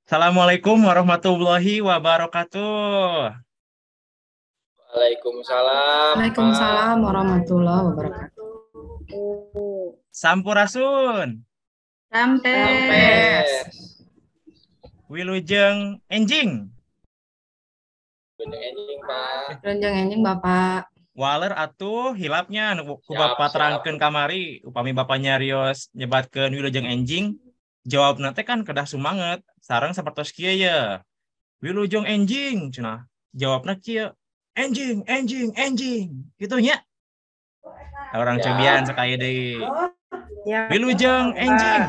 Assalamualaikum warahmatullahi wabarakatuh. Waalaikumsalam. Waalaikumsalam warahmatullahi wabarakatuh. Sampurasun. Rampes. Wilujeng enjing. Wilujeng enjing, Pak. Wilujeng enjing, Bapak. Waler atuh hilapnya nu ku Bapak terangkeun kamari upami Bapak nyarios nyebatkeun wilujeng enjing, jawabna teh kan kedah sumanget sareng sapertos kieu ye. Wilujeng enjing cenah. Jawabna kieu. Enjing, enjing, enjing. Kitu nya. Orang cobian sakali deui. Wilujeng enjing.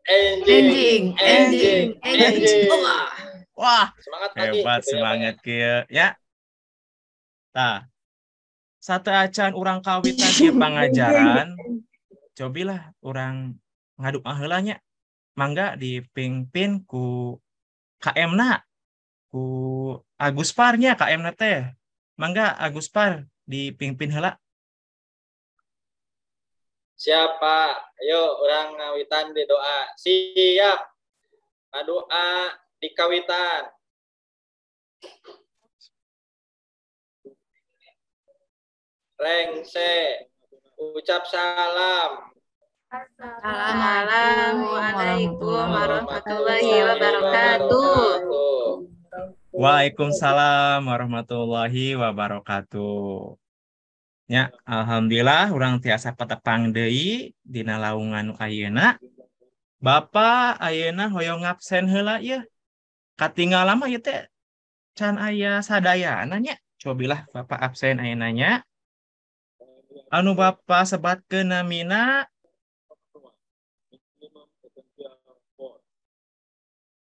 Enjing, enjing, enjing. Wah, semangat pagi. Hebat semangat kieu ya. Tah. Sateuacan urang kawitan ieu pangajaran, cobilah urang ngadoa heula nya. Mangga dipimpin ku KM-na, ku Agus Par nya KM-na teh. Mangga Agus Par dipimpin heula. Siap, Pak. Ayo urang ngawitan di doa. Siap. Ngadoa di kawitan. Rengse, ucap salam. Assalamualaikum warahmatullahi wabarakatuh. Waalaikumsalam warahmatullahi wabarakatuh. Ya, alhamdulillah urang tiasa patepang deui dina laungan ayeuna. Bapak ayeuna hoyong ngabsen heula ieu. Katinggal mah ieu teh can aya sadayana nya. Cobilah Bapak absen ayeuna nya. Anu Bapak sebatkeun namina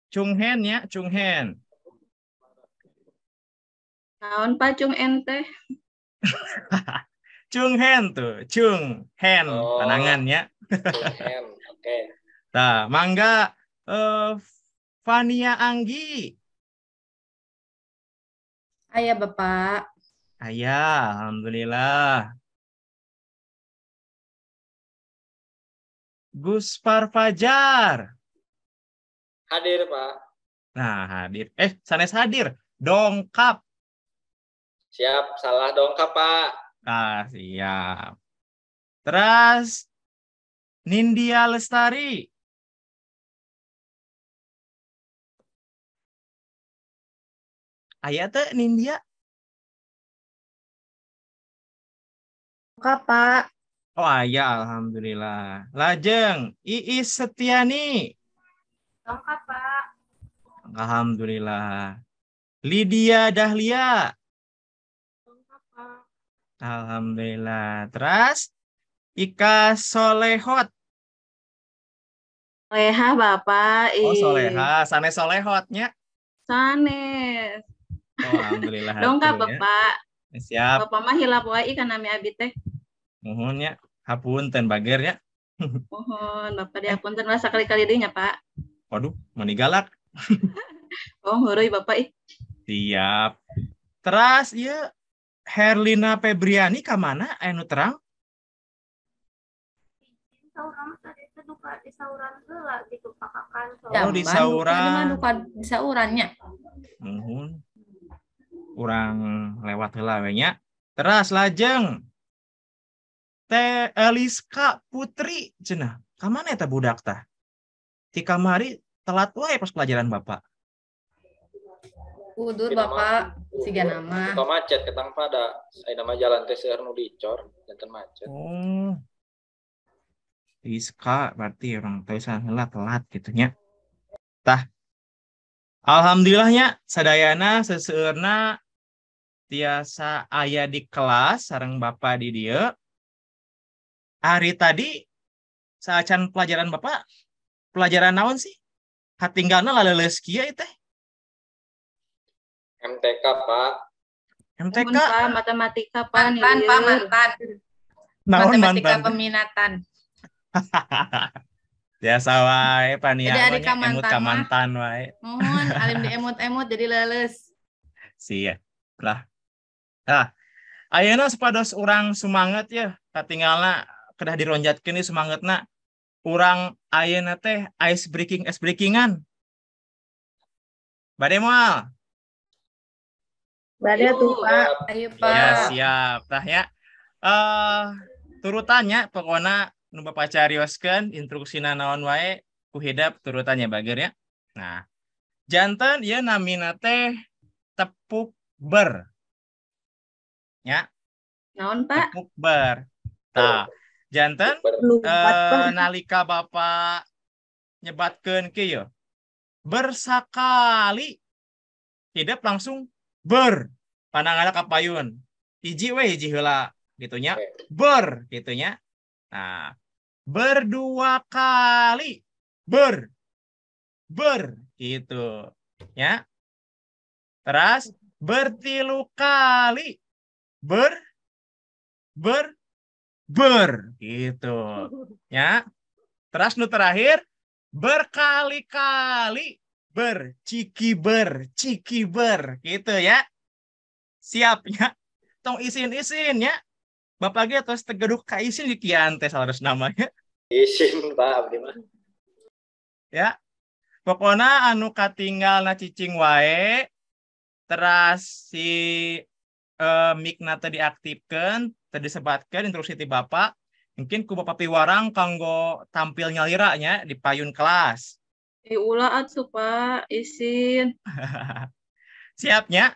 Chung Hen ya, Chung Hen. Naon Pak Chung Hen teh? Chung Hen tuh, Chung Hen, oh, panangan ya. Chung Hen, oke. Okay. Nah, mangga Fania Anggi. Aya Bapak. Aya, alhamdulillah. Guspar Fajar. Hadir, Pak. Nah, hadir. Sanes hadir. Dongkap. Siap, salah dongkap, Pak. Ah, siap. Terus Nindya Lestari. Aya teh Nindya? Dongkap, Pak. Oh, aya, alhamdulillah. Lajeng Iis Setiani. Dongkap, Pak. Alhamdulillah. Lydia Dahlia. Dongkap, Pak. Alhamdulillah. Terus Ika Solehot. Soleha, Bapak. Oh, Soleha. Sanes Solehotnya. Sanes. Oh, alhamdulillah. Dongkap, Bapak. Siap. Bapak mah hilap wae kana nami abi teh. Muhun nya. Hapunten bager nya. Muhun, Bapak dihapunten lah sakali-kali deui nya, Pak. Waduh, meni galak. Oh, heureuy Bapak ih. Siap. Terus ieu Herlina Febriani ka mana anu terang? Saurang tadi teh duka di sauran heula gitu Pak Kakan. Oh, di sauran. Duka di saurannya. Muhun. Urang lewat heula we nya. Terus lajeng Teh Eliska Putri cenah. Ka mana eta budak tah? Ti kamari telat wae pas pelajaran Bapak. Udur Bapak, siga nama. Suka macet ketang pada ayeuna mah jalan teh seueur nu dicor, janten macet. Oh. Eliska berarti orang teh heula telat kitu nya. Tah. Alhamdulillahnya sadayana seseueurna tiasa aya di kelas sareng Bapak di dieu. Hari tadi saacan pelajaran Bapak, pelajaran naon sih? Katinggalna laleuleus kieu teh. MTK, Pak. MTK. Pak, matematika, Pak. Mantan, Pak, mantan. Naon matematika mantan? Peminatan. Biasa wae pania jadi ari emut ka mantan wae. Mohon alim di emut-emut jadi leuleus. Sia. Lah. Nah, ayeuna supados urang sumanget ya, katinggalna kedah dironjatkeun ieu sumangetna. Urang ayeuna teh ice breakingan. Bade moal? Bade tuh, Pak. Ayo, Pak. Ya, siap. Tah ya. Turutannya pokona nu Bapak carioskeun instruksina naon wae ku hidep turutannya bager ya. Nah, janten ieu namina teh tepuk ber. Ya. Naon, Pak? Tepuk ber. Tah, janten nalika Bapak nyebatkeun kieu bersakali hidep langsung ber pandanganna ka payun. Hiji we hiji heula gitu nya. Ber gitu nya. Nah, berdua kali ber ber gitu ya. Terus bertilu kali ber ber ber gitu ya. Terus nu terakhir berkali-kali ber ciki ber gitu ya. Siapnya tong isin-isin ya. Bapak ge tos tegeduk ka isin di kian teh salarus namanya. Isin Pak abdi mah. Ya. Pokona anu katinggal na cicing wae teras si mic-na teh diaktifkeun, teh disebatkeun instruksi ti Bapak, mungkin ku Bapak piwarang kanggo tampil nyalira nya di payun kelas. Ulah atuh Pak, isin. Siapnya?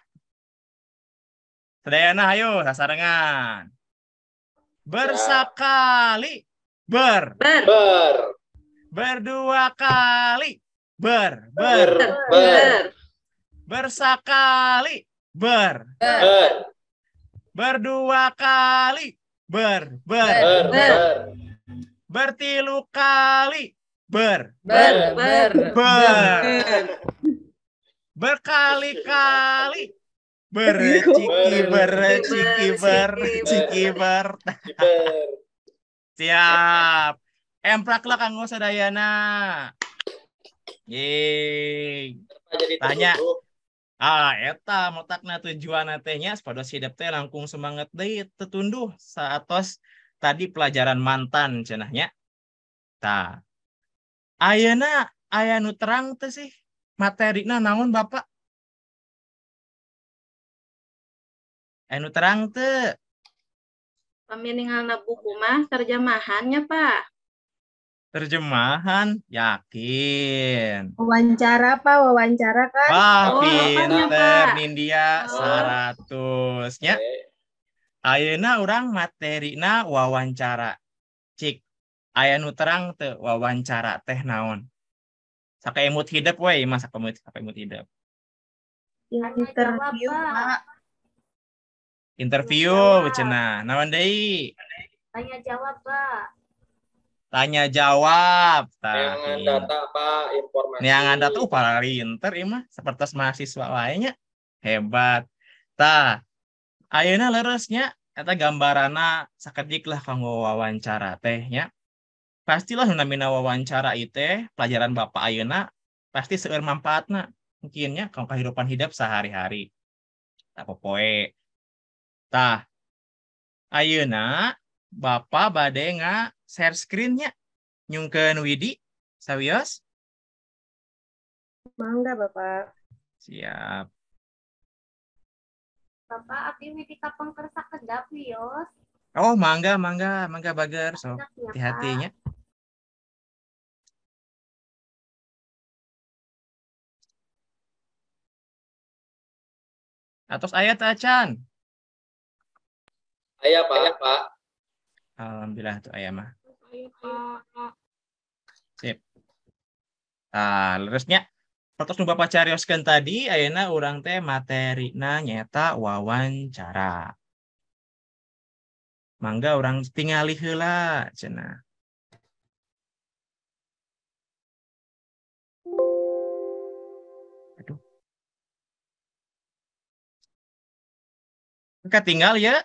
Sadayana hayo sasarengan. Bersakali ber ber ber. Berdua kali ber ber ber. Bersakali ber ber. Berdua kali ber ber ber. Bertilu kali ber ber ber ber. Berkali-kali berciki berciki berciki ber. Siap. Emprak lah kanggo sadayana. Yeay. Tanya. Ah, eta motakna tujuan teh nya supados hidep teh langkung semangat deui tetunduh saatos tadi pelajaran mantan cenah nya. Tah. Ayeuna aya nu terang teh sih materina naon Bapak? Anu terang teu? Paminingalna buku mah terjemahannya, Pak. Terjemahan yakin. Wawancara, Pak, wawancara kan? Wah, oh, pinter Nindya 100 nya. Ayeuna urang materina wawancara. Cik, aya nu terang teu wawancara teh naon? Sakaemut hidep we, mah sakaemut hidep. Interview, Pak. Interview cenah. Naon deui? Tanya jawab, Pak. Tanya jawab. Neangan data, Pak, informasi. Neangan data parinter ieu mah sapertos mahasiswa wae nya. Hebat. Tah, ayeuna leresnya eta gambaranna sakedik lah kanggo wawancara teh nya. Pastilah nu namina wawancara ieu teh pelajaran Bapak ayeuna pasti seueur manfaatna mungkin nya kanggo kahirupan hidup sehari-hari. Tah popoe. Tah, ayeuna Bapak bade nga share screen-nya nyungkeun Widi sawios. Mangga Bapak. Siap. Bapak abdi Widi kapengker sakedap wios. Oh, mangga mangga mangga bager sok hati-hati nya. Atos aya teh acan? Aya, Pak, Pak. Alhamdulillah tuh aya mah. Aya, Pak. Sip. Tah, leresnya pertos nu Bapak carioskeun tadi ayeuna urang teh materina nyaeta wawancara. Mangga urang tingali heula cenah. Aduh. Katinggal ya.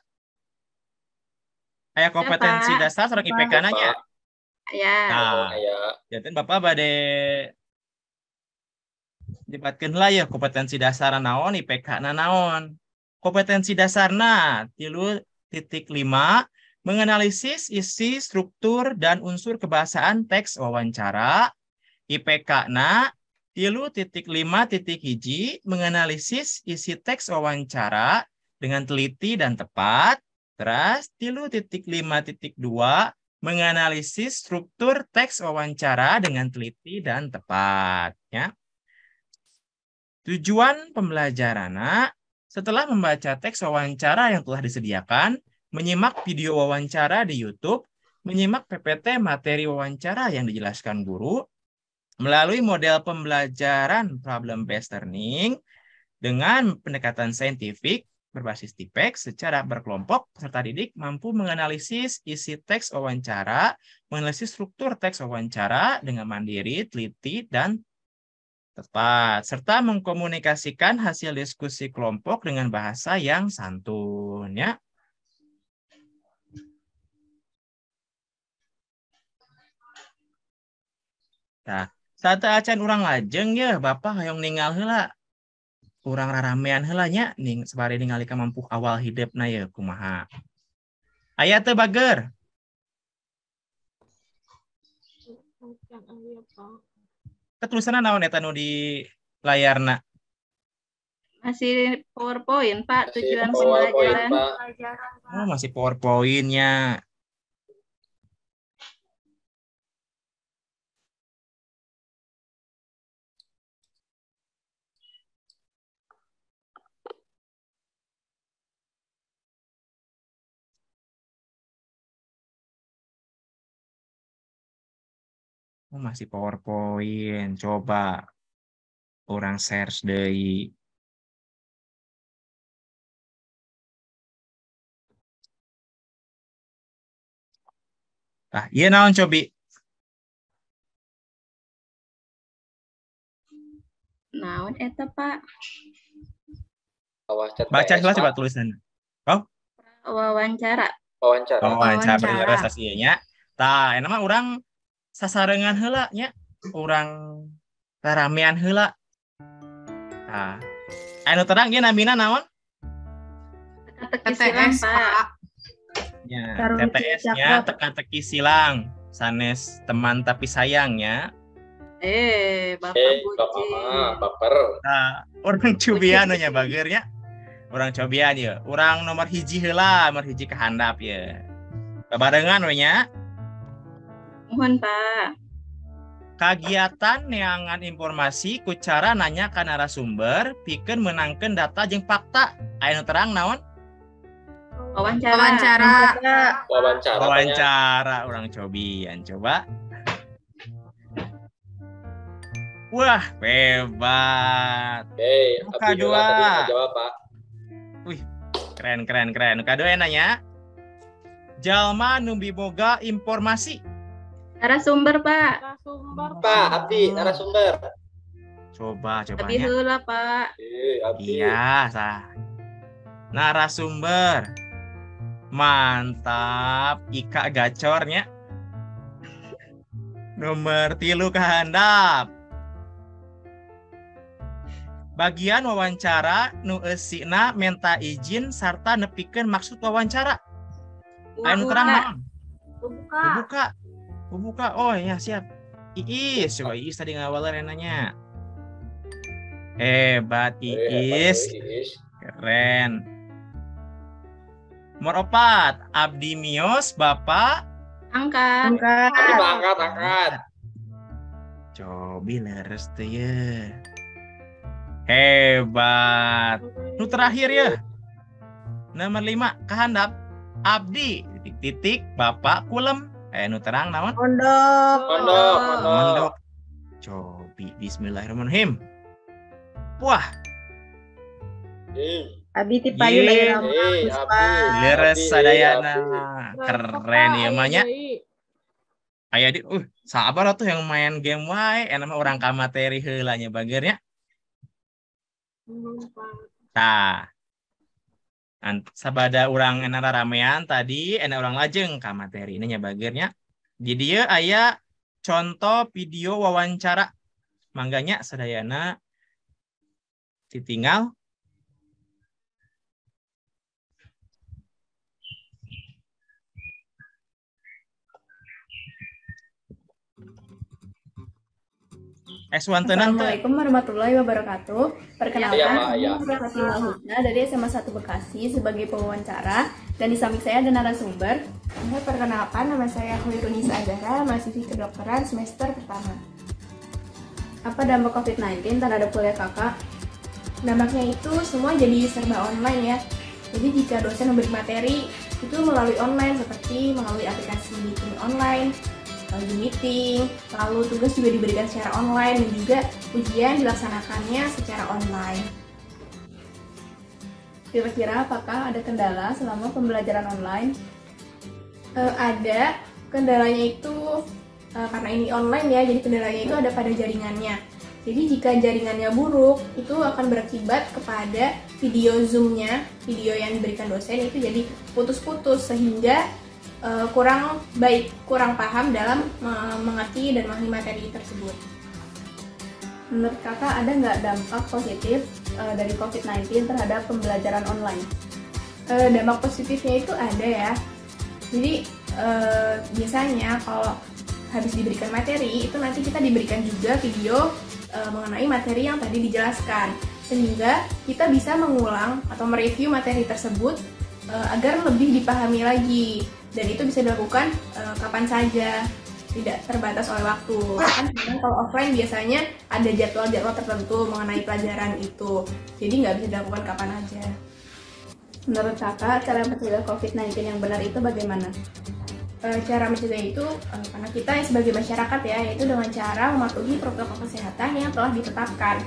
Aya kompetensi ya, dasar sareng IPK nanya. Ya. Nah, janten Bapak bade nyebatkeun lah ya kompetensi dasar naon, IPK na naon. Kompetensi dasarna 3.5 Menganalisis isi, struktur, dan unsur kebahasaan teks wawancara. IPK na 3.5.1 menganalisis isi teks wawancara dengan teliti dan tepat. Terus 3.5.2 menganalisis struktur teks wawancara dengan teliti dan tepat. Ya. Tujuan pembelajaran, setelah membaca teks wawancara yang telah disediakan, menyimak video wawancara di YouTube, menyimak PPT materi wawancara yang dijelaskan guru, melalui model pembelajaran problem based learning dengan pendekatan saintifik berbasis TPACK secara berkelompok, peserta didik mampu menganalisis isi teks wawancara, menganalisis struktur teks wawancara dengan mandiri, teliti, dan tepat, serta mengkomunikasikan hasil diskusi kelompok dengan bahasa yang santun. Ya. Nah, sateuacan urang lajeng ya, Bapak hoyong ningal heula. Urang raramean heula nya ning sabari ningali kamampuh awal hidupna ye kumaha. Aya teu bager? Ketulisanna naon eta nu di layarna? Masih PowerPoint, Pak, Masih tujuan PowerPoint, pembelajaran. Pak. Oh, masih PowerPoint-nya. Oh, masih PowerPoint. Coba orang search deui. Tah, ieu naon cobi? Naon eta, Pak? Awas Baca CTS, heula coba Pak. tulisanna. Oh, Wawancara. Wawancara. wawancara Wawancara. berarti ieu nya. Tah, eta mah urang sasarengan heula nya, urang raramean heula. Tah. Anu terang ieu namina naon? Teka-teki silang, TTS, Pak. Pak. Ya, Tarung TTS-nya Cakra. teka-teki silang, sanes teman tapi sayang ya. Bapak Bapak bucin. mah baper. Nah, orang cubian nya bager nya. Orang cobian ya. Orang nomor hiji heula, nomor hiji kehandap ya. Babarengan we nya. Mohon, Pak. Kagiatan neangan informasi ku cara nanya ka narasumber pikeun meunangkeun data jeung fakta. Aya nu terang naon? Wawancara. Wawancara. Wawancara. Wawancara orang cobian coba. Wah, hebat. Oke, Buka Abdi heula tadi dua. ngajawab, Pak. Wih, keren keren keren. Nu kadua nanya. Jalma nu miboga informasi. Narasumber, Pak. Narasumber. Pak, Abdi narasumber. Coba Abdi cobanya. heula, Pak. Abdi. Iya, sah. Narasumber. Mantap, Ika gacornya. Nomor 3 kehandap. Bagian wawancara nu eusina menta izin sarta nepikeun maksud wawancara. Aya nu terang naon? Buka. Buka. Buka. Oh ya, siap. Iis, coba Iis tadi ngawalan enanya. Hebat Iis. Iis. Keren. Nomor 4, Abdi Mios, Bapak Angkat. Angkat. Abdi mah angkat, angkat. Cobi leres teh ye. Hebat. Nu terakhir ya. Nomor 5, kehandap Abdi titik-titik Bapak Kulem. Nu terang naon? Pondok. Pondok, pondok. Mondok. Cobi bismillahirrahmanirrahim. Wah, Abi ti payun Ye. aya Abdi. leres Abdi, sadayana. Abdi. Keren ya mah nya. Aya di sabar atuh yang main game wae, enak mah urang ka materi heula nya bagernya. Tah. Sabada urang enak ramean tadi, enak urang lajeng ka materi ini nya bagernya. Di dieu aya contoh video wawancara. Mangganya sadayana ditinggal. Swantenan teu? Assalamualaikum warahmatullahi wabarakatuh. Perkenalkan, Iya, Pak, iya. saya Fatimah Husna dari SMA 1 Bekasi sebagai pewawancara dan di samping saya ada narasumber. Ya, perkenalkan, nama saya Khairunisa Azhara, mahasiswi kedokteran semester pertama. Apa dampak COVID-19 terhadap kuliah kakak? Dampaknya itu semua jadi serba online ya. Jadi jika dosen memberi materi itu melalui online seperti melalui aplikasi meeting online, Zoom meeting, lalu tugas juga diberikan secara online dan juga ujian dilaksanakannya secara online. Kira-kira apakah ada kendala selama pembelajaran online? Ada kendalanya itu karena ini online ya, jadi kendalanya itu ada pada jaringannya. Jadi jika jaringannya buruk, itu akan berakibat kepada video Zoom-nya, video yang diberikan dosen itu jadi putus-putus sehingga kurang baik, kurang paham dalam mengerti dan memahami materi tersebut. Menurut kakak ada nggak dampak positif dari COVID-19 terhadap pembelajaran online? Dampak positifnya itu ada ya. Jadi biasanya kalau habis diberikan materi itu nanti kita diberikan juga video mengenai materi yang tadi dijelaskan, sehingga kita bisa mengulang atau mereview materi tersebut agar lebih dipahami lagi, dan itu bisa dilakukan kapan saja, tidak terbatas oleh waktu. Kan sekarang kalau offline biasanya ada jadwal-jadwal tertentu mengenai pelajaran itu, jadi nggak bisa dilakukan kapan aja. Menurut kakak, cara mencegah COVID-19 yang benar itu bagaimana? Cara mencegah itu karena kita sebagai masyarakat ya, yaitu dengan cara mematuhi protokol kesehatan yang telah ditetapkan.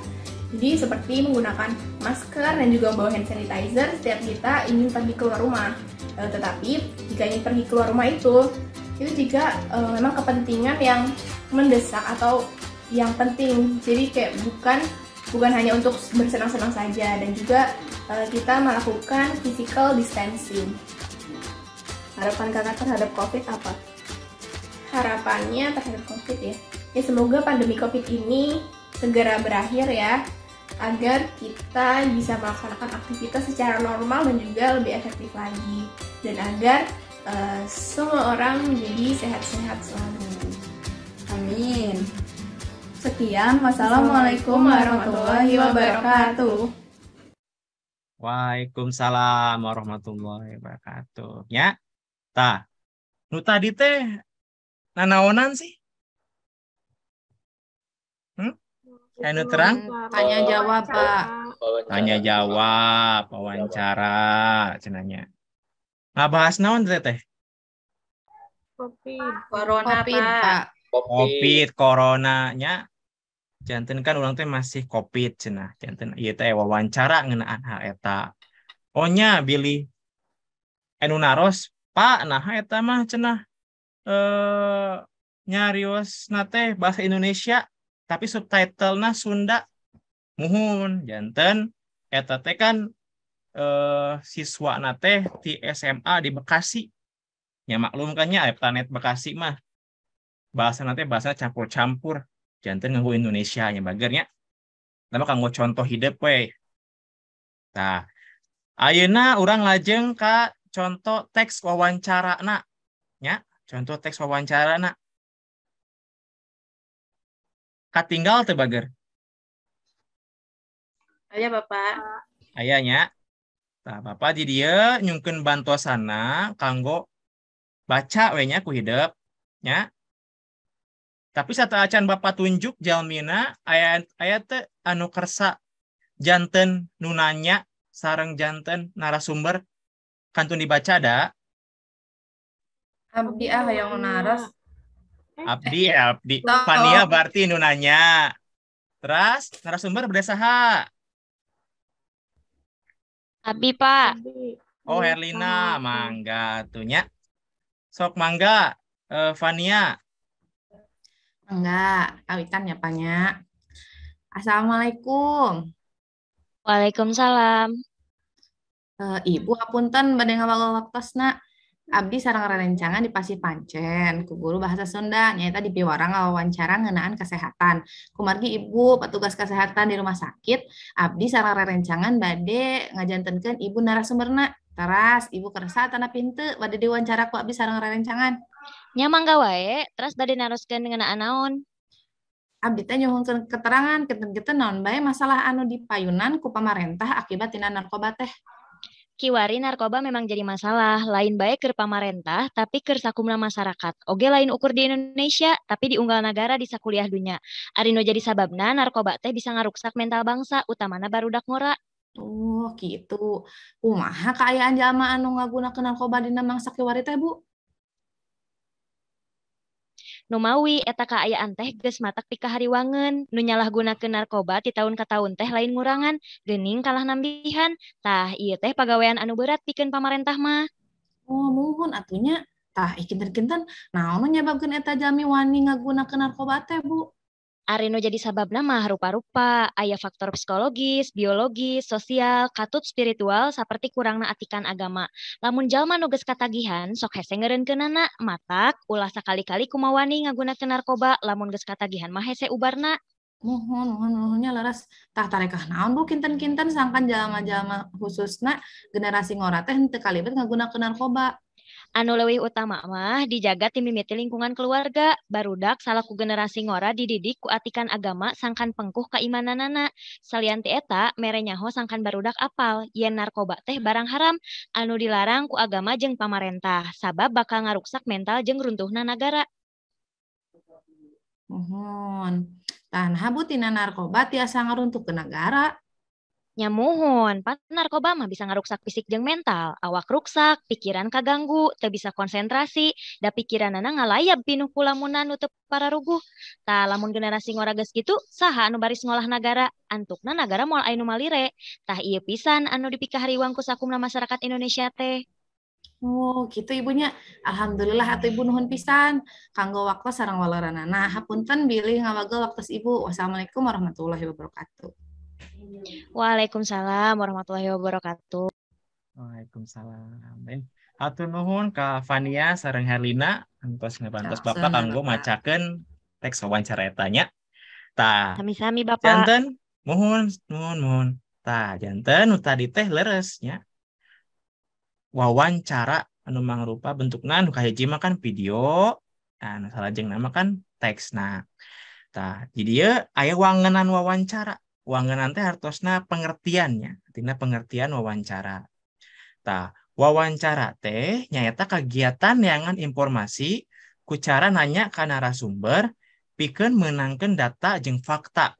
Jadi seperti menggunakan masker dan juga membawa hand sanitizer setiap kita ingin pergi keluar rumah. Tetapi jika ingin pergi keluar rumah itu jika memang kepentingan yang mendesak atau yang penting. Jadi kayak bukan hanya untuk bersenang-senang saja, dan juga kita melakukan physical distancing. Harapan kakak terhadap COVID apa? Harapannya terhadap COVID ya, ya semoga pandemi COVID ini segera berakhir ya, agar kita bisa melaksanakan aktivitas secara normal dan juga lebih efektif lagi, dan agar semua orang menjadi sehat-sehat selalu. Amin. Sekian, wassalamualaikum warahmatullahi wabarakatuh. Waalaikumsalam warahmatullahi wabarakatuh. Ya. Tah, nu tadi teh nanaonan sih? Anu terang? Tanya jawab, Pak. Tanya jawab, wawancara cenanya. Ngabahas naon teh teh? Covid, corona, Covid, Pak. Covid, coronanya. Janten kan urang teh masih Covid cenah. Janten ieu teh wawancara ngeunaan hal eta. Oh nya bilih anu naros, Pak, nah eta mah cenah nyariosna teh bahasa Indonesia tapi subtitlena Sunda. Muhun janten eta teh kan siswana teh di SMA di Bekasi. Ya maklum kan nya planet Bekasi mah bahasana teh bahasa campur-campur. Janten nganggo Indonesia nya bager nya. Lama kanggo contoh hidup we. Tah, ayeuna urang lajeng ka contoh teks wawancarana nya, contoh teks wawancarana. Katinggal teu bager? Aya, Bapak. Aya nya. Tah, Bapak di dieu nyungkeun bantosanna kanggo baca we nya ku hidep nya. Tapi sateuacan Bapak tunjuk jalmina aya aya teu anu kersa janten nu nanya sareng janten narasumber kantun dibaca da. Abdi ah hayang naros. Abdi, abdi. Fania berarti nu nanya. Terus narasumber bade saha? Abi, Pak. Oh, Herlina, mangga atuh nya. Sok mangga, Fania. Enggak, kawitan ya, Pak nya. Assalamualaikum. Waalaikumsalam. Ibu hapunten bade ngawagel waktosna. Abdi sareng rerencangan di Pasih Pancen ku guru bahasa Sunda nyaeta dipiwarang ngawawancara ngeunaan kesehatan. Kumargi ibu petugas kesehatan di rumah sakit, abdi sareng rerencangan bade ngajantenkeun ibu narasumberna. Teras ibu kersa atanapi henteu bade diwawancara ku abdi sareng rerencangan. Nya mangga wae, teras bade naroskeun ngeunaan naon? Abdi teh nyuhunkeun keterangan kinten-kinten naon bae masalah anu dipayunan ku pamarentah akibat tina narkoba teh. Kiwari narkoba memang jadi masalah, lain bae keur pamarentah tapi keur sakumna masyarakat. Oge lain ukur di Indonesia, tapi di unggal nagara di sakuliah dunya. Ari nu jadi sababna narkoba teh bisa ngaruksak mental bangsa, utamana barudak ngora. Oh, gitu. Kumaha kaayaan jalma anu ngagunakeun narkoba dina mangsa kiwari teh, Bu? Numawi eta kaayaan teh geus matak pikahariwangeun. Nu nyalahgunakeun narkoba ti taun ka taun teh lain ngurangan, geuning kalah nambihan. Tah, ieu teh pagawean anu berat pikeun pamarentah mah. Oh, muhun atuh nya. Tah, kinten-kinten naon nu nyababkeun eta jalmi wani ngagunakeun narkoba teh, Bu? Ari nu jadi sababna mah rupa-rupa, aya faktor psikologis, biologis, sosial, katut spiritual saperti kurangna atikan agama. Lamun jalma nu geus katagihan sok hese ngeureunkeunana, matak ulah sakali-kali kumawani ngagunakeun narkoba, lamun geus katagihan mah hese ubarna. Muhun, muhun, muhunnya leres. Tah tarekah naon Bu kinten-kinten sangkan jalma-jalma khususna generasi ngora teh henteu kalibet ngagunakeun narkoba. Anu leuwih utama mah dijaga ti mimiti lingkungan keluarga, barudak salaku generasi ngora dididik ku atikan agama sangkan pengkuh kaimananana. Salian ti eta mere nyaho sangkan barudak apal yen narkoba teh barang haram anu dilarang ku agama jeung pamarentah sabab bakal ngaruksak mental jeung runtuhna nagara. Muhun. Tah naha Bu tina narkoba tiasa ngaruntuhkeun nagara? Nya muhun, pan narkoba mah bisa ngaruksak fisik jeung mental, awak ruksak, pikiran kaganggu, teu bisa konsentrasi, da pikiranana ngalayab pinuh ku lamunan nu teu pararuguh. Tah lamun generasi ngora geus kitu, saha anu baris ngolah nagara? Antukna nagara moal aya nu malire. Tah ieu pisan anu dipikahariwang ku sakumna masyarakat Indonesia teh. Oh, gitu ibunya. Alhamdulillah atuh ibu nuhun pisan kanggo waktos sareng waleranana. Hapunten bilih ngawagel waktos ibu. Wassalamualaikum warahmatullahi wabarakatuh. Waalaikumsalam warahmatullahi wabarakatuh. Waalaikumsalam. Hatur nuhun ka Fania sareng Herlina antos ngabantos Bapak kanggo macakeun teks wawancara eta nya. Tah. Sami-sami Bapak. Janten muhun muhun muhun. Tah janten nu tadi teh leres nya. Wawancara anu mangrupa bentukna nu kahiji mah kan video, nah nu salajengna mah kan teksna. Tah jadi ieu aya wangenan wawancara. Wangenan teh hartosna pengertiannya, artinya pengertian wawancara. Tah, wawancara teh nyaeta kegiatan neangan informasi ku cara nanya ka narasumber pikeun meunangkeun data jeung fakta.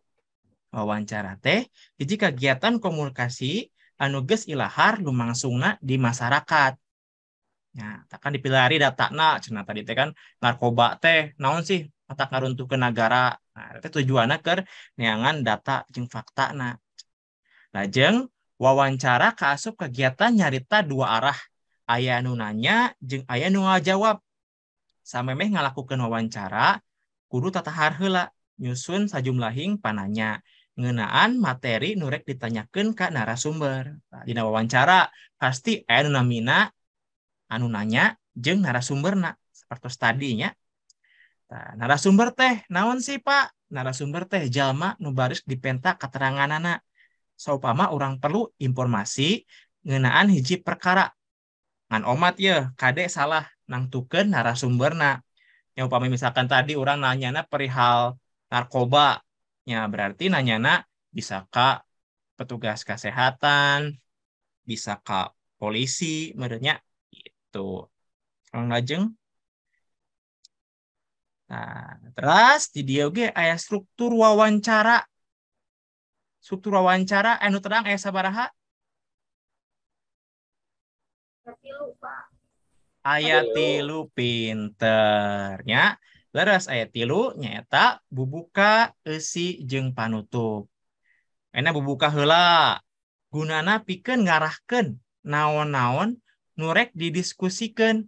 Wawancara teh hiji kegiatan komunikasi anu geus ilahar lumangsungna di masyarakat. Nah, takkan dipilari datana cenah tadi teh kan narkoba teh naon sih matak ngaruntuhkeun nagara. Nah, itu tujuanna keur neangan data jeung faktana. Lajeng wawancara kaasup kegiatan nyarita dua arah, aya nu nanya jeung aya nu ngajawab. Samemeh ngalakukeun wawancara kudu tatahar heula nyusun sajumlahing pananya ngeunaan materi nu rek ditanyakeun ka narasumber. Nah, dina wawancara pasti aya nu namina anu nanya jeung narasumberna sapertos tadi nya. Nah, narasumber teh naon sih Pak? Narasumber teh jalma nu baris dipenta kateranganana. Saupama urang perlu informasi ngeunaan hiji perkara. Ngan omat ye kade salah nangtukeun narasumberna. Ya upami misalkan tadi urang nanyana perihal narkoba, ya berarti nanyana bisa ka petugas kesehatan, bisa ka polisi meureun nya gitu. Urang lajeng. Nah, terus di dieu ge aya struktur wawancara. Struktur wawancara anu terang aya sabaraha? Tilu, Pak. Aya tilu pinter nya. Leres aya tilu nyaeta bubuka, eusi jeung panutup. Enak bubuka heula. Gunana pikeun ngarahkeun naon-naon nu rek didiskusikeun.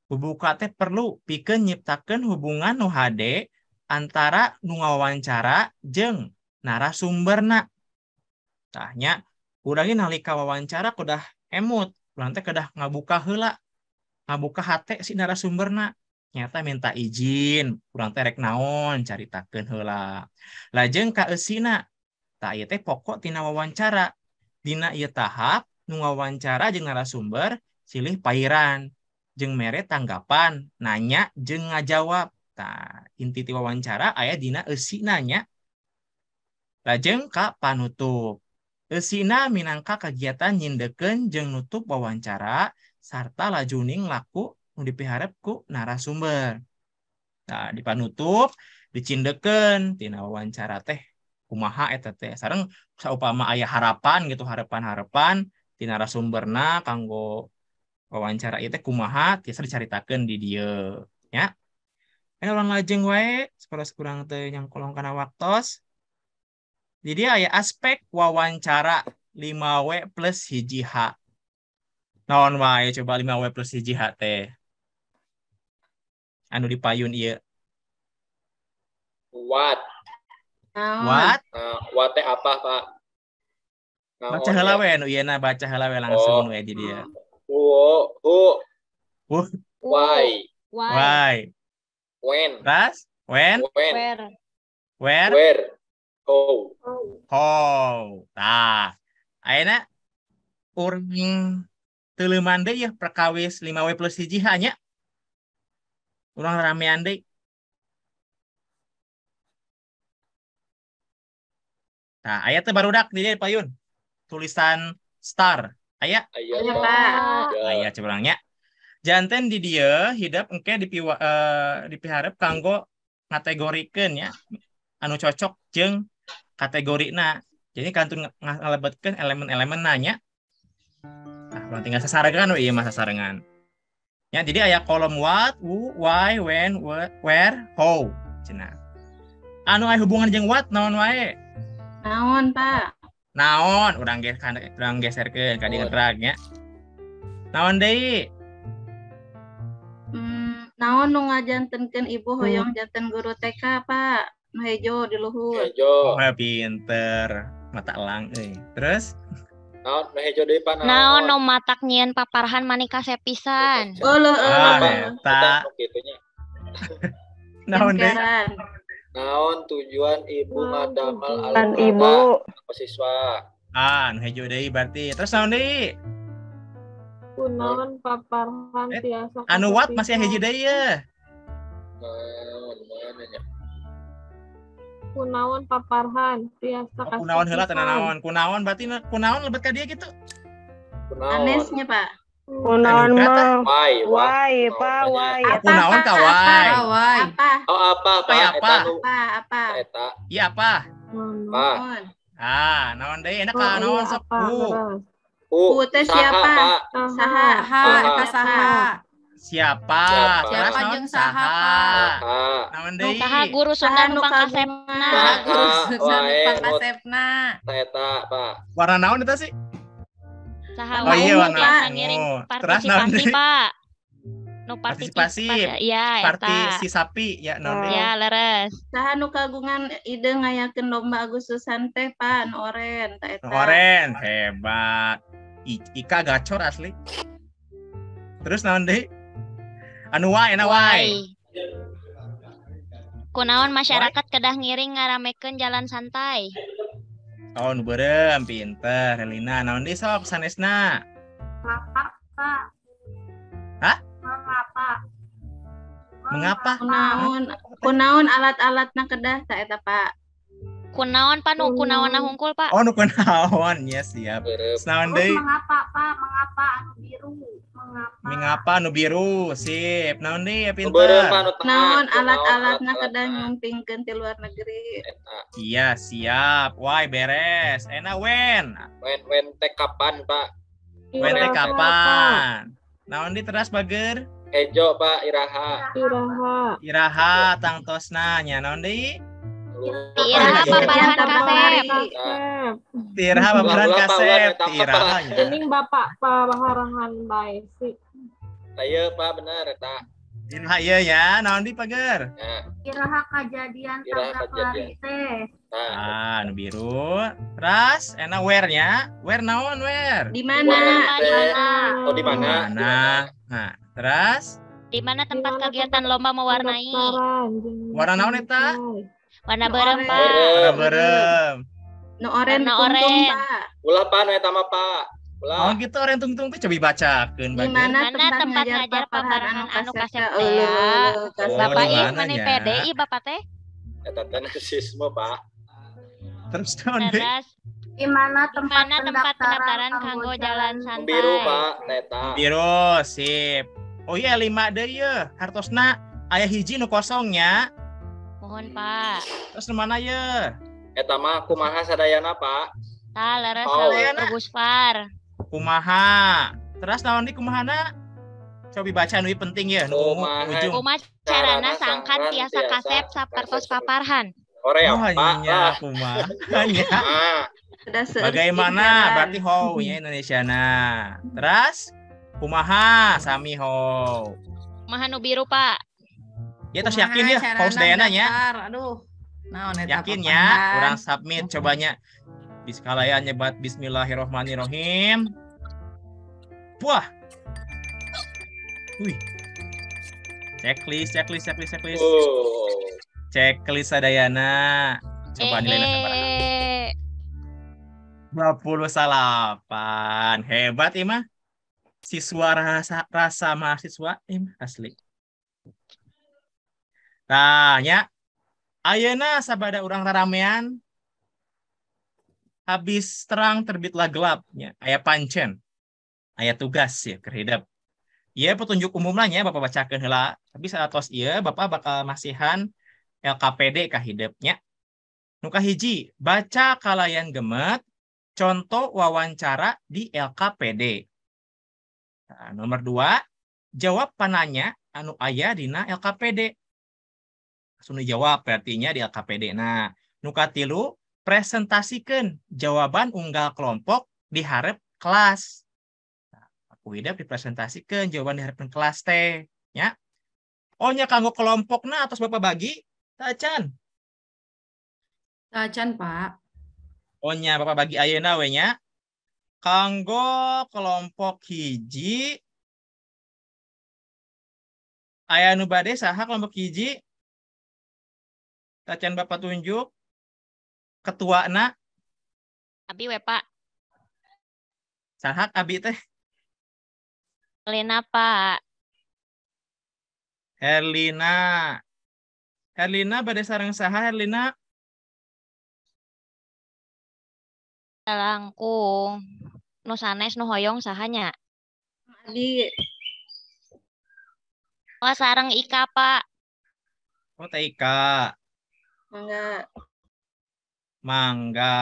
Bubuka teh perlu pikeun nyiptakeun hubungan nu hade antara nu ngawawancara jeung narasumberna. Tah nya urang nalika wawancara kudah emut, urang teh kedah ngabuka heula, ngabuka hate si narasumberna. Nyata minta izin, urang teh rek naon caritakeun heula. Lajeng ka eusina, tah ieu teh pokok tina wawancara. Dina ieu tahap nu ngawawancara jeung narasumber silih pairan jeung mere tanggapan, nanya jeung ngajawab. Tah, inti ti wawancara aya dina eusina nya. Lajeng ka panutup. Eusina minangka kagiatan nyindekeun jeung nutup wawancara sarta lajuning laku nu dipiharep ku narasumber. Nah, di panutup dicindekeun tina wawancara teh kumaha eta teh. Sareng saupama aya harapan gitu, harapan-harapan ti narasumberna kanggo wawancara ieu teh kumaha tiasa dicaritakeun di dieu nya. Ini urang lajeng wae saparos kurang teu nyangkolong kana waktos. Jadi aya aspek wawancara 5W plus 1H. Naon wae coba 5W plus 1H teh? Anu dipayun ieu. What? What? What teh apa, Pak? Baca heula we nu ieu na, baca heula we langsung we di dieu. Who, who, why, why, when, terus when, where, where, where, how, how. Tah, ayeuna urang teuleman deui ya perkawis 5W plus 1 H nya. Urang ramean deui. Nah, aya teh barudak di dieu payun. Tulisan star. Aya? Aya, Pak. Aya cebrangnya. Janten di dieu hidep engke dipiharep kanggo ngategorikeun ya. Anu cocok jeung kategorina. Jadi kantun ngalebetkeun elemen-elemen nanya. Nah, urang tinggal sasarengan we ieu mah sasarengan. Ya, jadi aya kolom what, who, why, when, where, how. Cenah. Anu aya hubungan jeung what naon wae? Naon, Pak? Naon, urang geserkeun ka dieu terang nya. Naon deui? Naon nu ngajantenkeun ibu hoyong janten guru TK, Pak? Nu hejo di luhur. Hejo. Oh, pinter. Mata elang euy. Terus naon nu hejo deui, Pak? Naon nu matak nyieun paparahan mani kasep pisan. Oh, leuh. Eta. Naon deui? Naon tujuan ibu ngadamel alat ibu siswa? Ah, nu hejo deui berarti. Terus naon deui? Kunaon paparhan tiasa. Anu what masih hejo deui ya? Naon mana nya? Kunaon paparhan tiasa. Oh, kunaon heula teh naon? Kunaon berarti kunaon lebet ka dia gitu. Kunaon. Anesnya, Pak. Kunaon mah. Why, Pak, why. Kunaon ka why. Apa? Oh, apa, Pak? Apa? Apa, apa? Eta. Iya, apa? Apa? Ah, naon deui enak ka naon sok. Ku teh siapa? Saha. Eta saha. Siapa? Siapa jeung saha? Naon deui? Saha guru Sunda nu pangkasepna. Guru Sunda nu pangkasepna. Eta, Pak. Warna naon eta sih? Saha oh iya warna ngiring partisipasi, Pak. Nu partisipasi. Iya, parti si sapi ya naon deui. Ya, leres. Saha nu kagungan ide ngayakeun lomba Agustusan teh, Pak, nu oren ta eta. Oren, hebat. Ika gacor asli. Terus naon deui? Anu wae na wae. Kunaon masyarakat kedah ngiring ngaramekeun jalan santai. Oh, nu beureum pinter Relina. Naon deui sok sanesna? Mengapa, Pak? Hah? Mengapa? Mengapa? Kunaon, kunaon alat-alatna kedah ta eta, Pak? Kunaon Pak nu kunaonna hungkul, Pak? Oh, nu kunaon. Ya, siap. Naon deui? Mengapa, Pak? Mengapa anu biru? Mengapa? Mengapa nu biru? Sip. Naon deui ya pinter? Naon alat-alatna kedah nyumpingkeun ti luar negeri? Iya, siap. Wah, beres. Enak wen. Wen teh kapan, Pak? Wen teh kapan? Naon deui teras bager? Hejo, Pak, iraha. Iraha. Iraha tangtosna nya naon deui? Tiraha paparan kasep. Tiraha paparan kasep. Tiraha. Gening Bapak paparan bae sih. Ayo Pak bener eta. Iraha ieu ya, naon di pager? Iraha kajadian tabrak lari teh. Ah, nu biru. Terus enak where-nya? Where naon where? Di mana? Oh, di mana? Nah, terus di mana tempat kegiatan lomba mewarnai? Warna naon eta? Warna beureum, Pak. Warna beureum. Nu oren kungkum, Pak. Ulah Pak nu eta mah, Pak. Oh gitu orang tungtung teh coba bacakeun. Di mana tempat ngajar paparan anu kasep teh? Bapak ih meni PDI Bapak teh. Eta teh rasisme, Pak. Terus naon deui? Di mana tempat pendaftaran kanggo jalan santai? Biru, Pak, eta. Biru, sip. Oh iya 5 deui ye, hartosna aya hiji nu kosongnya. Mohon, Pak. Terus nu mana ye? Eta mah kumaha sadayana, Pak? Tah leres oh. Gusfar. Kumaha? Terus naon di kumahana? Coba baca nu penting ya, nu ujung. Kumaha carana sangkan tiasa kasep sapertos paparhan? Korea, Pak. Kumaha nya. Bagaimana berarti how nya Indonesia nah. Terus kumaha sami how. Kumaha nu biru, Pak? Ya terus yakin ya how sadayana nya. Aduh. Naon eta yakin ya, urang submit cobanya. Biskalayan nyebat bismillahirrohmanirrohim. Wah. Wih. Checklist, checklist, checklist, checklist. Oh. Checklist sadayana. Coba nilainya sabaraha. 28. Hebat imah. Siswa rasa mahasiswa imah asli. Nah, nya. Ayeuna sabada urang raramean. Habis terang terbitlah gelapnya. Aya pancen. Aya tugas ya keur hidep. Ieu petunjuk umumna nya Bapak bacakeun heula. Tapi saatos ieu Bapak bakal masihan LKPD ka hidepnya. Nu kahiji, baca kalayan gemet contoh wawancara di LKPD. Nah, nomor 2, jawab pananya anu aya dina LKPD. Langsung dijawab berartinya di LKPD. Nah, nu katilu, presentasikan jawaban unggal kelompok di hareup kelas. Nah, aku hidup dipresentasikan jawaban di hareup kelas teh, ya. Oh nya kanggo kelompokna atos Bapak bagi? Tacan. Tacan, Pak. Oh nya Bapak bagi ayeuna we nya. Kanggo kelompok hiji aya nu bade saha kelompok hiji? Tacan Bapak tunjuk. Ketuana Abi we, Pak. Saha abi teh? Herlina, Pak. Herlina. Herlina bade sareng saha Herlina? Langkung. Nu sanes nu hoyong sahanya? Abi. Oh, sareng Ika, Pak. Oh, teh Ika. Mangga. Mangga.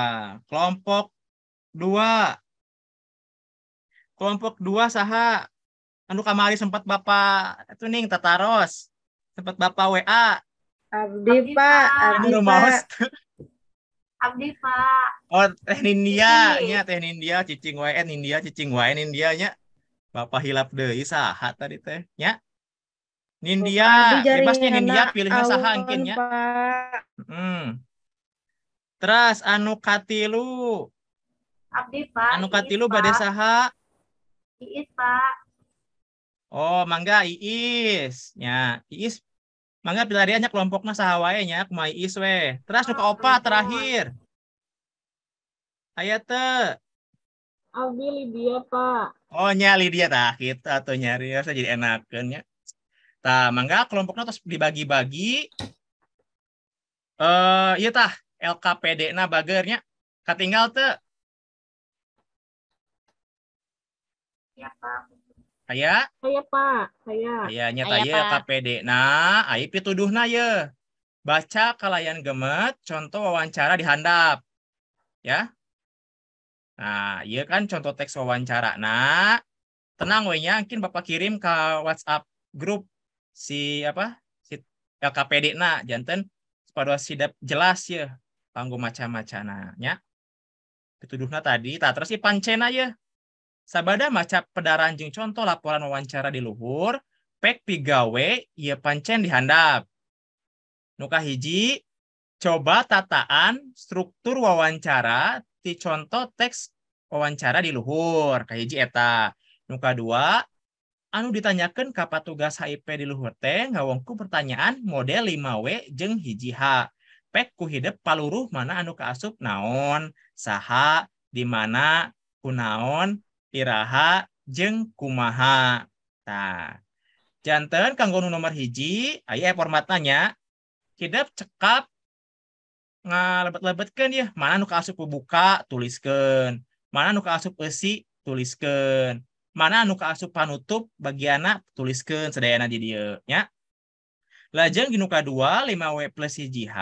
Kelompok 2. Kelompok 2 saha? Anu kamari sempat Bapak itu ning tataros. Sempat Bapak WA. Abdi, Pak. Abdi, Pak. Abdi, Pak. Oh, Teh Nindia nya, Teh Nindia cicing wae, Nindia cicing wae Nindia nya. Bapak hilap deui saha tadi teh nya. Nindia, bebasnya Nindia pilihna saha engkin nya. Terus anu katilu. Abdi, Pak. Anu katilu bade saha? Iis, Pak. Oh, mangga Iis. Nya, Iis mangga pilariannya kelompokna saha wae nya, kumaha Iis we. Terus nu kaopat terakhir. Aya teu? Abdi Lydia, Pak. Oh, nya Lydia tah kitu atuh nyari saya jadi enakeun nya. Tah, mangga kelompokna terus dibagi-bagi. Ieu tah LKPD na bagernya katinggal teu? Ya, Pak. Aya? Aya, Pak. Aya. Aya nya tah ieu LKPD. Nah, aya pituduhna ye. Baca kalayan gemet contoh wawancara di handap. Ya. Nah, ieu kan contoh teks wawancara. Nah, tenang we nya mungkin Bapak kirim ke WhatsApp grup si apa? Si LKPD na janten supados sidap jelas ya kanggo maca-macana nya. Pituduhna tadi, tah terus si pancena ye. Sabada maca pedaran jeung contoh laporan wawancara di luhur, pek pigawe ieu pancen dihandap. Nu kahiji, coba tataan struktur wawancara ti contoh teks wawancara di luhur, kahiji eta. Nu kadua, anu ditanyakeun ka patugas HIP di luhur teh ngawongku pertanyaan model 5W jeung 1H. Pek ku hidep paluruh mana anu kaasup naon, saha, di mana, kunaon, iraha jeung kumaha. Tah, janten kanggo nu nomor 1 aya formatna nya. Hidep cekap ngalebet-lebetkeun ya, mana nu kaasup buka tuliskeun, mana nu kaasup eusi tuliskeun, mana nu kaasup panutup bagianna tuliskeun sadayana di dieu nya. Lajeng di nu kadua 5W plus 1 H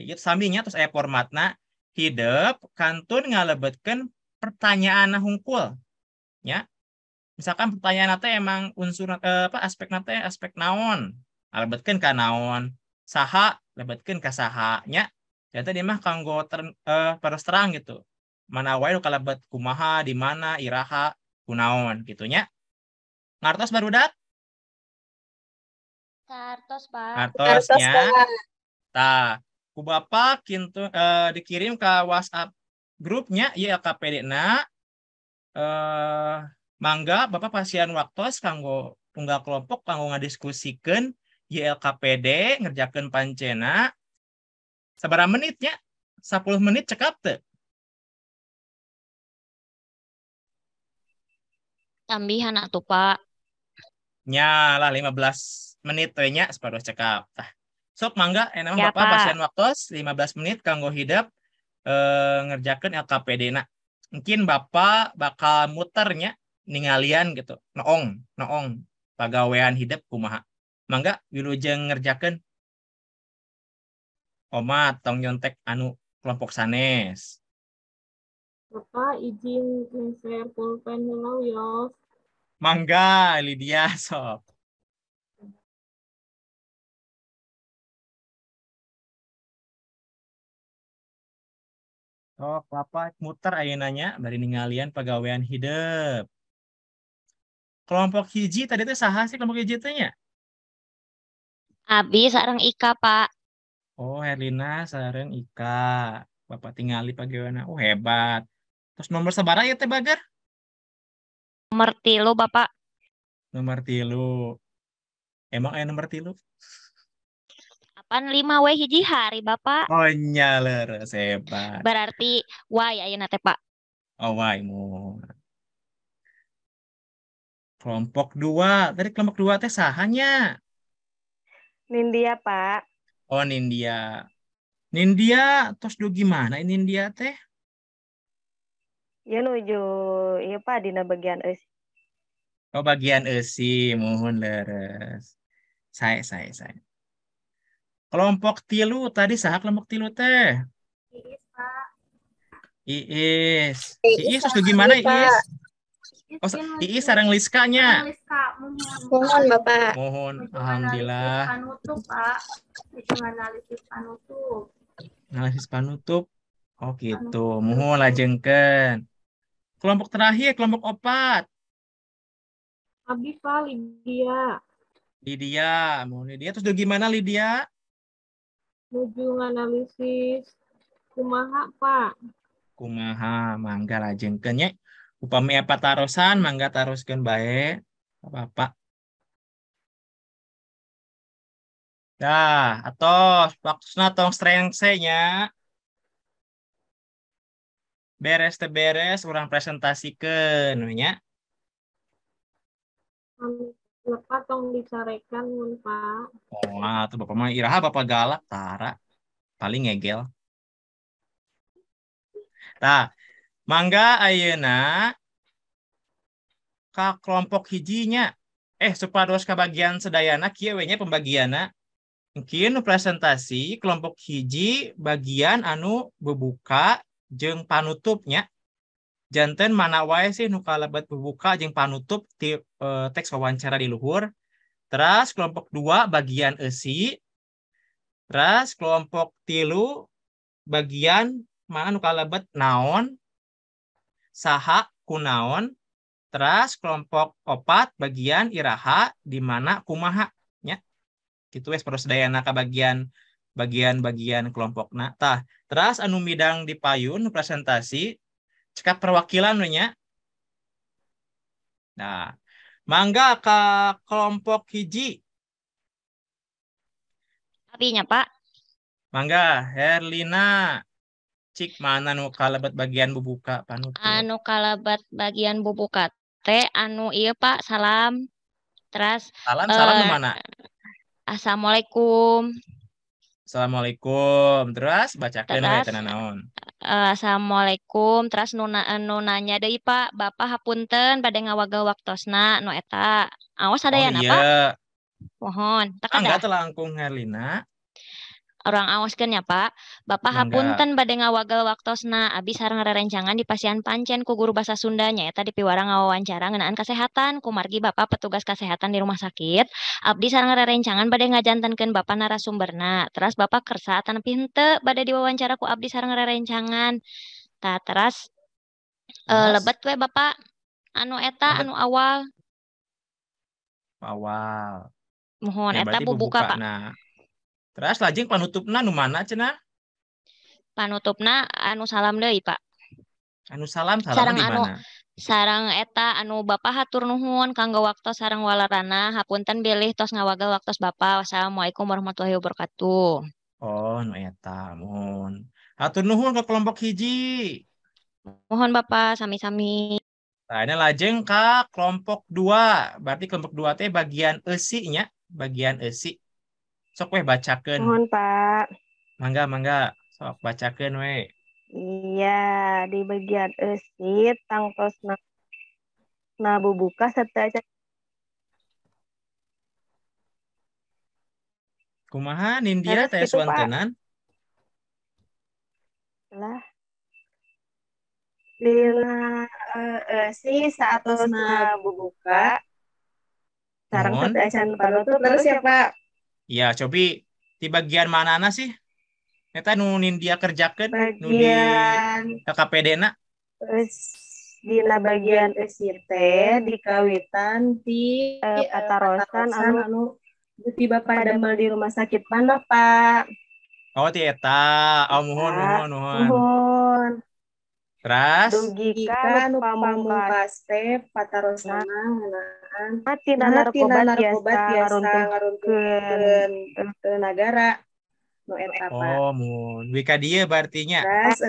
ieu sami nya terus aya formatna hidep kantun ngalebetkeun pertanyaanna hungkul nya. Misalkan pertanyaan teh emang unsur apa aspekna teh aspek naon, lebetkeun ka naon, saha lebetkeun ka saha nya. Jadi dia mah kanggo terus terang gitu. Mana wae nu kalebet kumaha, di mana, iraha, kunaon gitu nya. Ngartos barudak? Ngartos, Pak. Ngartos nya. Tah, ku Bapak kintu dikirim ke WhatsApp grupnya ieu LKPD na. Mangga Bapak pasian waktos kanggo unggal kelompok kanggo ngadiskusikeun YLKPD ngerjakeun pancena sabaraha menitnya? 10 menit cekap teu? Tambihan atuh, Pak. Nya lah 15 menit we nya supados cekap. Tah. Sok mangga enak ya, Bapak pasian waktos 15 menit kanggo hidep ngerjakeun LKPD na. Mungkin Bapak bakal muternya ningalian gitu, noong, noong pagawean hidep kumaha. Mangga wilujeng ngerjakeun. Oma tong nyontek anu kelompok sanes. Bapak izin nge-share pulpen heula wios. Mangga Lydia sok. Sok Bapak muter ayeuna nya bari ningalian pagawean hidep. Kelompok hiji tadi teh saha sih kelompok hiji teh nya? Abi sareng Ika, Pak. Oh, Herlina sareng Ika. Bapak tingali pagaweanna. Oh, hebat. Terus nomor sabaraha ieu teh Bager? Nomor 3, Bapak. Nomor 3. Emang aya nomor 3? Apaan 5 we hiji hari, Bapak? Oh, nya leres hebat. Berarti wae ayeuna teh, Pak. Oh, wae mu. Kelompok 2. Tadi kelompok 2 teh sahanya? Nindya, Pak. Oh, Nindya. Nindya, tos du gimana ini Nindya teh? Ya nuju, iya Pak, dina bagian eusi. Oh, bagian eusi, mohon leres. Saya. Kelompok 3 tadi saha kelompok 3 teh? Iis, Pak. Iis. Iis tos du gimana Iis? Oh, Iis sareng Liska nya. Liska, mohon. Mohon, Bapak. Mohon, alhamdulillah. Panutup, Pak. Analisis panutup. Analisis panutup. Oh, gitu. Mohon lajengkeun. Kelompok terakhir, kelompok 4. Abi, Pak, Lydia. Lydia, mohon Lydia. Terus gimana Lydia? Nuju analisis kumaha, Pak. Kumaha, mangga lajengkeun nya. Upami apa tarosan, mangga taroskeun bae. Apa-apa. Dah, atos waktuna tong strengse nya. Beres teh beres urang presentasikeun we nya. Lepat tong dicarekan mun, Pak. Oh, atuh Bapak mah iraha Bapak galak tara. Paling ngegel. Tah, mangga ayeuna ka kelompok hijinya. Supados kabagian sedayana kieu we nya pembagianna. Mungkin presentasi kelompok hiji bagian anu bebuka jeung panutupnya. Janten mana wae sih nu kalebet bebuka jeung panutup ti teks wawancara di luhur. Terus kelompok 2 bagian eusi. Terus kelompok 3 bagian mana nu kalebet naon, saha kunaon. Terus kelompok 4 bagian iraha di mana kumaha nya. Kitu wes perlu sedayana ka bagian bagian-bagian kelompokna. Tah, terus anu midang di payun presentasi cekap perwakilan we nya. Nah, mangga ka kelompok hiji. Abinya, Pak. Mangga Herlina. Cik mana nu kalebet bagian bubuka panutup? Anu kalebet bagian bubuka teh anu ieu Pak, salam. Terus salam salam nu mana? Assalamualaikum. Assalamualaikum. Terus bacakeun we Terus teh naon? Assalamualaikum. Terus nu nanya deui Pak, Bapak hapunten bade ngawagel waktosna nu eta. Awas Oh sadayana Pak. iya. Mohon, teu Mangga kedah. teh langkung Herlina. Orang awaskeun ya Pak. Bapak Mangga. hapunten bade ngawagel waktosna abi sareng rerencangan di pasihan pancen ku guru bahasa Sunda nyaeta dipiwarang ngawawancara ngeunaan kesehatan kumargi Bapak petugas kesehatan di rumah sakit. Abdi sareng rerencangan bade ngajantenkeun Bapak narasumberna. Teras Bapak kersa atanapi henteu bade diwawancara ku abdi sareng rerencangan. Tah teras Terus lebet we Bapak anu eta lebet anu awal. awal. Mohon Ya eta berarti bubuka Pak. bubukana. Terus lajeng panutupna nu mana cenah? Panutupna anu salam deui Pak. Anu salam salamna Sareng di anu mana? sareng eta anu Bapak hatur nuhun kanggo waktos sareng walerana hapunten bilih tos ngawagel waktos Bapak. Wassalamualaikum warahmatullahi wabarakatuh. Oh, nu eta mohon. Hatur nuhun ke kelompok hiji. Mohon Bapak sami-sami. Nah, ini lajeng ka kelompok 2. Berarti kelompok 2 teh bagian eusi nya, bagian eusi. Sok weh bacakeun. Mohon Pak. Mangga mangga, sok bacakeun we. Iya, di bagian eusi tangtosna bubuka sateuacan Kumaha Nindya leres teh gitu Pak. suantenan? Lah, dina eusi saatosna bubuka sareng Mohon. sateuacan panutup terus ya Pak. Iya, cobi di bagian manana sih? Eta nu Nindya kerjakeun nu di Bagian LKPD-na. dina bagian eusi teh dikawitan ti patarosan anu di Bapak damel di rumah sakit mana Pak? Oh, ti eta. Oh, muhun muhun muhun. Muhun. Terus Dugi ka nu pamungkas teh patarosana ngeunaan Tina tina narkoba narkoba tiasa tiasa ngaruntuhkeun ngaruntuhkeun nagara nu eta Pak. oh, muhun. Wika dieu berarti nya. Terus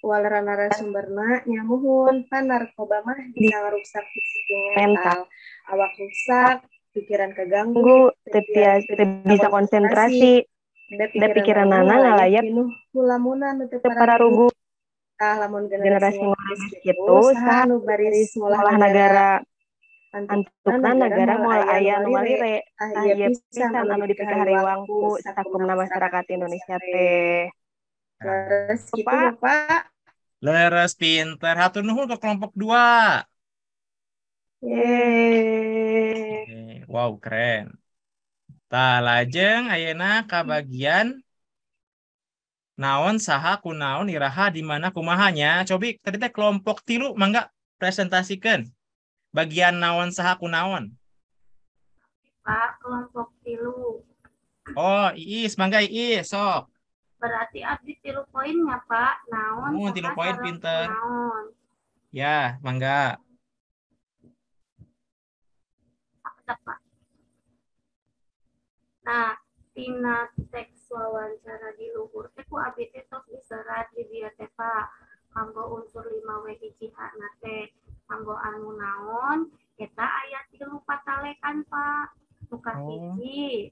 waleran narasumberna nya muhun pan narkoba mah bisa ngaruksak fisik jeung mental. Awak rusak, pikiran keganggu, teu bisa konsentrasi, da da pikiranana ngalayap pinuh ku lamunan nu teu teu pararugu. Tah lamun generasi Generasi ngora ngora geus geus kitu kitu saha saha nu baris ngolah ngolah nagara? nagara? Antukna Antukna nagara nagara moal moal aya aya nu nu malire. malire. Tah Tah ieu ieu pisan pisan anu anu dipikahariwang dipikahariwang ku ku sakumna sakumna masyarakat masyarakat Indonesia Indonesia teh. teh. Leres kitu Bapak. Bapak. Leres pinter. Hatur nuhun ke kelompok 2. Yeay. Oke, wow, keren. Tah lajeng ayeuna ka bagian naon saha kunaon iraha di mana kumaha nya. Cobi tadi teh kelompok 3 mangga presentasikan bagian naon saha kunaon. Pak, kelompok 3. Oh, Iis, mangga Iis, sok. Berarti abdi 3 poinnya, Pak. Naon Oh, 3 saha poin sareng pinter. kunaon. Ya, mangga. Sakedap, Pak. Nah, tina teks wawancara di luhur teh ku abdi teh tos diserat di dieu teh, Pak. Kanggo unsur 5 W hiji H na teh. Kanggo anu naon eta aya 3 patalekan, Pak. Nu kahiji.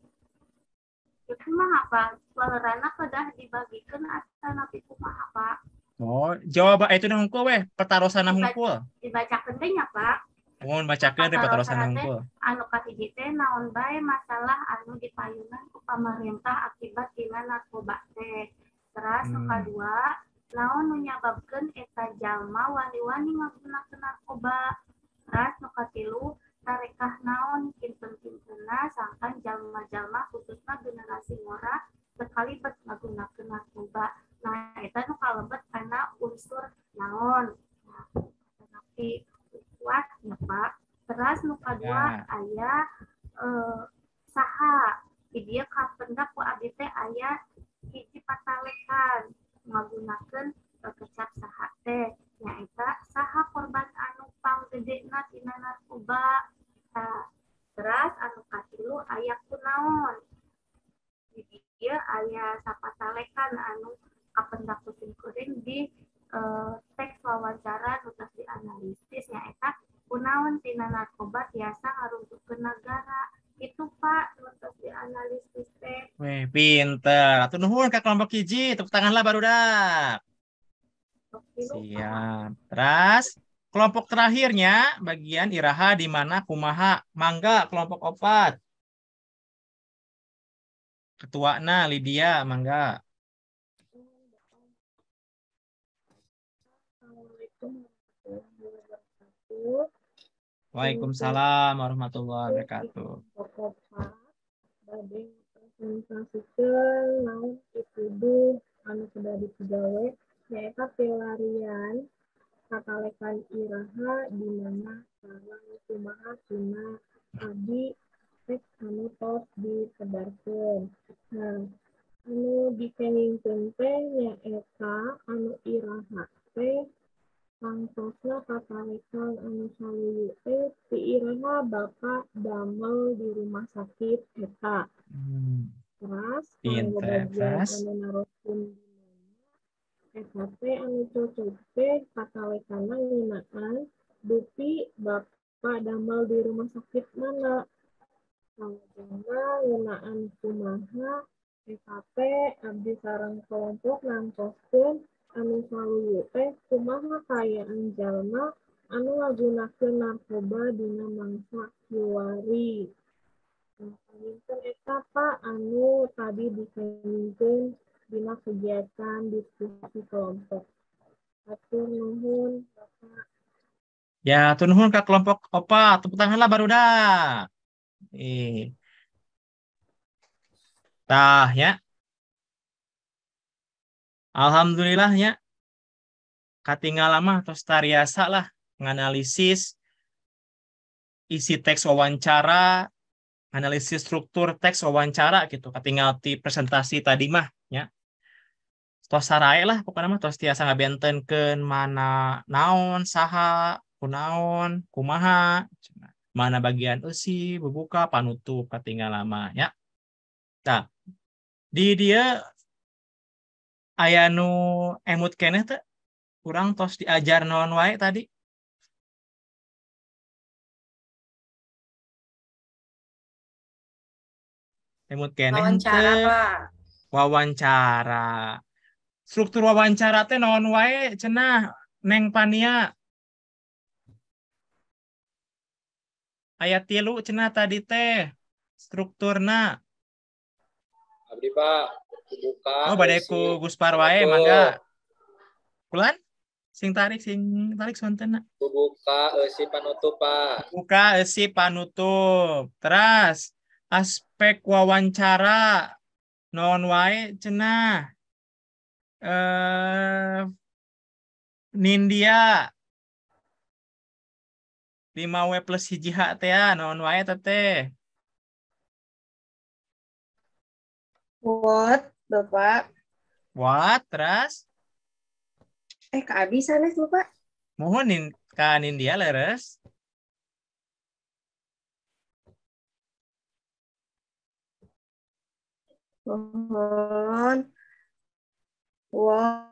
Ieu kumaha, Pak? Walerana kedah dibagikeun atanapi kumaha, Pak? Oh, jawab itu na hungkul weh, pertarosana hungkul. Dibacakeun teh nya, Pak. Mohon bacakeun teh Patarosana pertarosana teh hungkul. anu kahiji teh naon bae masalah anu dipayunan ku pamarentah akibat dina narkoba teh. Teras nu kadua, naon nu nyababkeun eta jalma wani-wani ngagunakeun narkoba. Teras nu katilu, tarekah naon kinten-kintenna sangkan jalma-jalma khususna generasi ngora sekalibet ngagunakeun narkoba. Nah, eta nu kalebet kana unsur naon. Nah, tapi kuat ya Pak. Teras nu kadua Ya. aya saha. Di dieu kapendak ku abdi teh aya hiji patalekan ngagunakeun kecap saha teh nyaeta saha korban anu panggedena tina narkoba. Tah, teras anu katilu aya kunaon. Di dieu aya sapatalekan anu Kapendak ku simkuring di teks wawancara nu tos dianalisis nyaeta kunaon tina narkoba tiasa ngaruntuhkeun nagara. Itu Pak nu tos dianalisis teh. Weh, pinter. Hatur nuhun ka kelompok hiji, tepuk tangan lah barudak. Siap. Terus kelompok terakhirnya bagian iraha di mana kumaha. Mangga kelompok 4. Ketuana Lydia, mangga. Assalamualaikum warahmatullahi wabarakatuh. Waalaikumsalam warahmatullahi wabarakatuh. Bade presentasikan naon pituduh anu sudah dipigawe nyaeta pilarian katalekan iraha di mana sareng kumaha tina abdi teks anu tos ditebarkeun. Nah, anu dikengingkeun teh nyaeta anu iraha teh tangtosna katalekan anu saluyu teh ti iraha Bapak damel di rumah sakit eta. Terus kanggo bagian anu naroskeun eta teh anu cocok teh katalekanna ngeunaan dupi Bapak damel di rumah sakit mana. Salajengna ngeunaan kumaha eta teh abdi sareng kelompok nangtoskeun anu saluyu teh kumaha kaayaan jalma anu ngagunakeun narkoba dina mangsa kiwari. Nah, panginten eta Pak anu tadi dikengingkeun dina kegiatan diskusi kelompok. Hatur nuhun Bapak. Ya, hatur nuhun ka kelompok 4. Tepuk tangan lah barudak. Tah ya. Alhamdulillah ya. Katinggal mah tos tariasa lah nganalisis isi teks wawancara, analisis struktur teks wawancara gitu. Katinggal ti presentasi tadi mah ya. Tos sarae lah pokoknya mah tos tiasa ngabentenkeun mana naon, saha, kunaon, kumaha, mana bagian eusi, bubuka, panutup katinggal lama ya. Tah, di dia aya nu emut keneh teh kurang tos diajar naon wae tadi. Emut keneh wawancara, Pak. Wawancara. Struktur wawancara teh naon wae cenah Neng Pania. Aya 3 cenah tadi teh strukturna. Abdi Pak buka. Oh, bade ku Guspar wae mangga. Kulan sing tarik sontenna. Buka eusi panutup, Pak. Buka eusi panutup. Teras aspek wawancara naon wae cenah. Nindya 5W plus 1 H teh naon wae teh. What, Bapak? What, terus? Ka abi sanes, Bapak. Mohon ka Nindya leres. Mohon. What.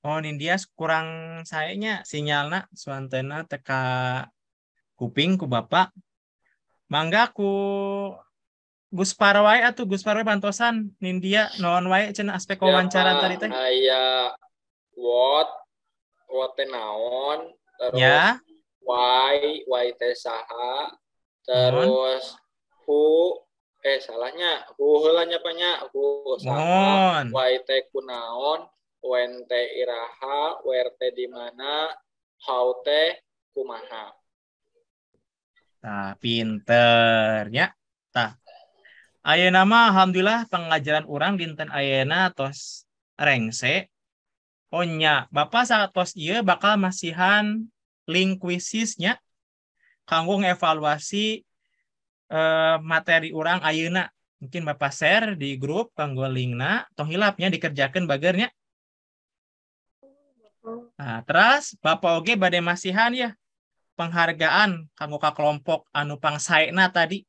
Oh, Nindya kurang saenya sinyalna suantena teka kuping ku Bapak. Mangga ku Guspar wae atuh Guspar wae bantosan Nindya naon wae cenah aspek wawancara tadi teh. Aya what teh naon, terus ya. Why teh saha, terus who salahnya who heula nya nya who saha, why teh kunaon, when teh iraha, where teh di mana, how teh kumaha. Tah, pinter ya. Tah. Ayeuna mah alhamdulillah pengajaran urang dinten ayeuna tos rengse. Oh nya, Bapak saat tos ieu bakal masihan link kuisisnya kanggo ngevaluasi materi urang ayeuna. Mungkin Bapak share di grup kanggo linkna, tong hilapnya dikerjakeun bagernya. Nah, terus Bapak oge bade masihan ya penghargaan kanggo ka kelompok anu pangsaena tadi.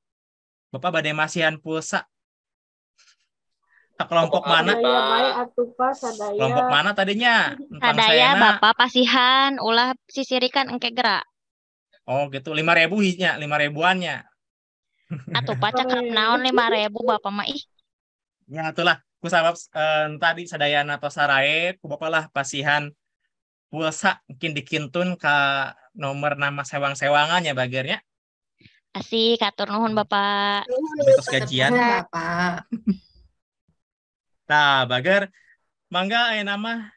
Bapak bade masihan pulsa. Kelompok mana? Kelompok mana tadinya? Sadaya Bapak pasihan ulah sisirikan engke gerak. Oh gitu, 5.000 nya, 5.000-annya. Atuh Pak cakap naon 5.000 Bapak mah ih. Ya itulah ku sabab tadi sadayana tos sarae ku Bapak lah pasihan pulsa mungkin dikintun ka nomor nama sewang-sewangannya bagernya. Asik, atur nuhun Bapak. Terus gajian Bapak. Nah, bager mangga aya nama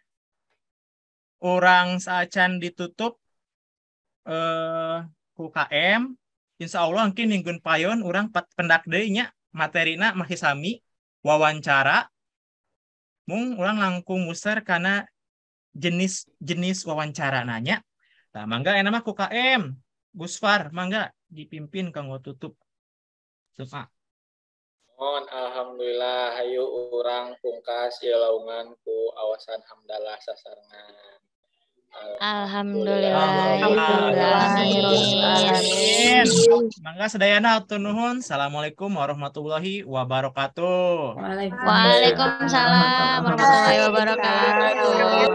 urang saacan ditutup ku KM. Insya Allah mungkin mingguan payon urang pendak deui nya materina masih sami wawancara. Mung urang langkung muser karena jenis-jenis wawancara nanya. Nah, mangga aya nama ku KM. Gusfar, mangga dipimpin kanggo tutup. Suka. Mohon alhamdulillah hayu urang pungkas ieu laungan ku awasan hamdalah sasarengan. Alhamdulillah. Amin. Mangga sadayana hatur nuhun. Assalamualaikum warahmatullahi wabarakatuh. Waalaikumsalam warahmatullahi wabarakatuh.